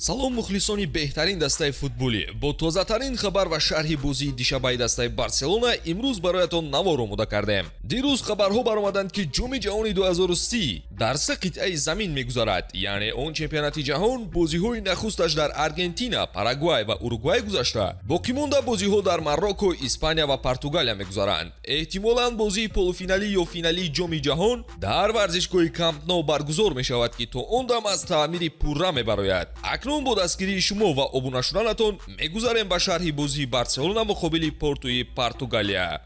Салом, мухлисони беҳтарин дастаи футболӣ! Бо тозатарин хабар ва шарҳи бозии дишабаи дастаи Барселона имрӯз бароятон навор омода кардем. Дирӯз хабарҳо баромаданд, ки Ҷоми ҷаҳони 2030 дар се қитъаи замин мегузарад, яъне он чемпионати ҷаҳон бозиҳои нахусташ дар Аргентина, Парагвай ва Уругвай гузашта, боқимонда бозиҳо дар Марокко, Испания ва Португалия мегузаранд. Эҳтимолан бозии полуфиналӣ ё финалии Ҷоми ҷаҳон дар варзишгоҳи Камп Но баргузор мешавад, ки то он дам аз таъмири пурра мебарояд. Акнун бо дастгирии шумо ва обуна шуданатон мегузарем ба шарҳи бозии Барселона муқобили Портуи Португалия.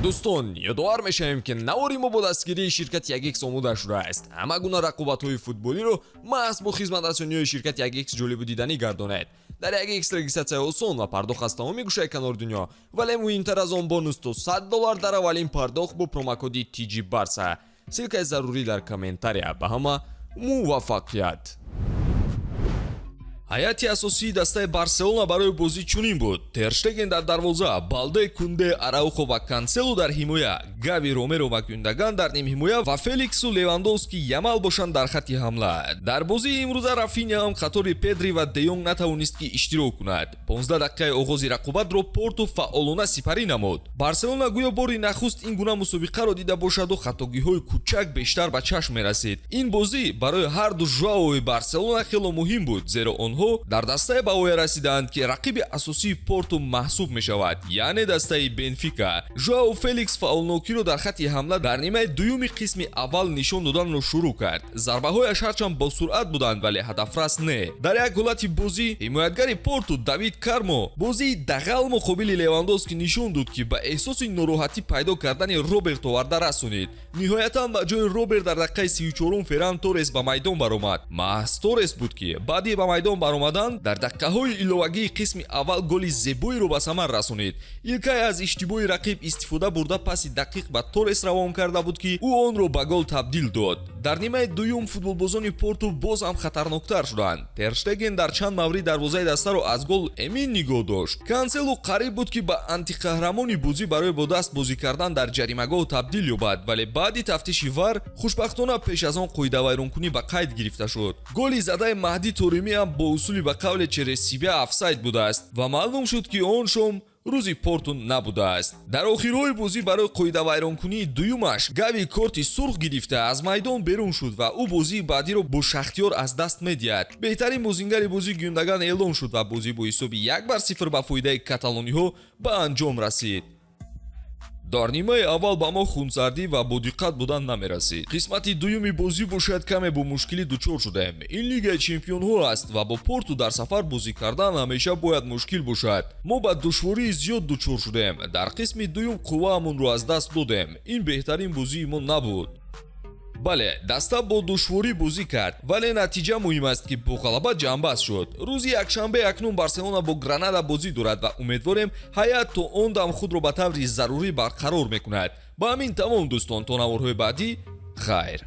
Дӯстон, ёдовар мешавем, ки навори мо бо дастгирии ширкати 1X омода шудааст. Ҳама гуна рақобатҳои футболиро маҳз бо хизматрасониҳои ширкати 1X ҷолибу диданӣ гардонед. Дар 1X регистратсия осон ва пардохт аз тамоми гӯшаи канори дунё, вале муҳимтар аз он, бонус то 100 доллар дар аввалин пардохт бо промокоди TG Барса. Ссылкаи зарурӣ дар комментария. Ба ҳама муваффақият! Ҳайати асосии дастаи Барселона барои бозӣ чунин буд: Терштеген дар дарвоза, Балде, Кунде, Араухо ва Кансело дар ҳимоя, Гави, Ромеро ва Гюндаган дар нимҳимоя ва Феликсу Левандовски, Ямал бошанд дар хатти ҳамла. Дар бозии имрӯза Рафиня ҳам қатори Педри ва Деёнг натавонист, ки иштирок кунад. 15 дақиқаи оғози рақобатро Порту фаъолона сипарӣ намуд. Барселона гӯё бори нахуст ин гуна мусобиқаро дида бошаду хатогиҳои кӯчак бештар ба чашм мерасид. Ин бозӣ барои ҳарду Жуаои Барселона хело муҳим буд, зеро онҳо дар дастае ба воя расидаанд, ки рақиби асосии Порту маҳсуб мешавад, яъне дастаи Бенфика. Жуао Феликс фаъолнокиро дар хатти ҳамла дар нимаи дуюми қисми аввал нишон доданро шурӯъ кард. Зарбаҳояш ҳарчанд босуръат буданд, вале ҳадафрас не. Дар як ҳолати бозӣ ҳимоятгари Порту Давид Кармо бозии дағал муқобили Левандовски нишон дод, ки ба эҳсоси нороҳатӣ пайдо кардани Роберт оварда расонид. Ниҳоятан ба ҷои Роберт дар дақиқаи 34-ум Ферран Торрес ба майдон баромад. Маҳз Торрес буд, ки баъди ба майдон баромадан дар дақиқаҳои иловагии қисми аввал голи зебоеро ба самар расонид. Илкай аз иштибоҳи рақиб истифода бурда, паси дақиқ ба Торрес равон карда буд, ки ӯ онро ба гол табдил дод. Дар нимаи дуюм футболбозони Порту боз ҳам хатарноктар шуданд. Терштеген дар чанд маврид дарвозаи дастаро аз гол эмин нигоҳ дошт. Канселу қариб буд, ки ба антиқаҳрамони бозӣ барои бо даст бозӣ кардан дар ҷаримагоҳ табдил ёбад, вале баъди тафтиши ВАР хушбахтона пеш аз он қоидавайронкунӣ ба қайд гирифта шуд. Голи задаи Маҳдӣ Торимӣ ҳам бо усули ба қавле через себя офсайд будааст ва маълум шуд, ки он шом рӯзи Порту набудааст. Дар охирҳои бозӣ барои қоидавайронкунии дуюмаш Гави корти сурх гирифта, аз майдон берун шуд ва ӯ бозии баъдиро бо Шахтиёр аз даст медиҳад. Беҳтарин бозингари бозӣ Гюндаган эълон шуд ва бозӣ бо ҳисоби 1-0 ба фоидаи каталониҳо ба анҷом расид. Дар нимаи аввал ба мо хунсардӣ ва бодиққат будан намерасид. Қисмати дуюми бозӣ бошад, каме бо мушкилӣ дучор шудем. Ин Лигаи чемпионҳо аст ва бо Порту дар сафар бозӣ кардан ҳамеша бояд мушкил бошад. Мо ба душвории зиёд дучор шудем. Дар қисми дуюм қувваамонро аз даст додем. Ин беҳтарин бозии мо набуд. Бале, даста бо душворӣ бозӣ кард, вале натиҷа муҳим аст, ки бо ғалаба ҷамъбаст шуд. Рӯзи якшанбе акнун Барселона бо Гранада бозӣ дорад ва умедворем, ҳайат то он дам худро ба таври зарурӣ барқарор мекунад. Ба ҳамин тамом, дӯстон. То наворҳои баъдӣ, хайр.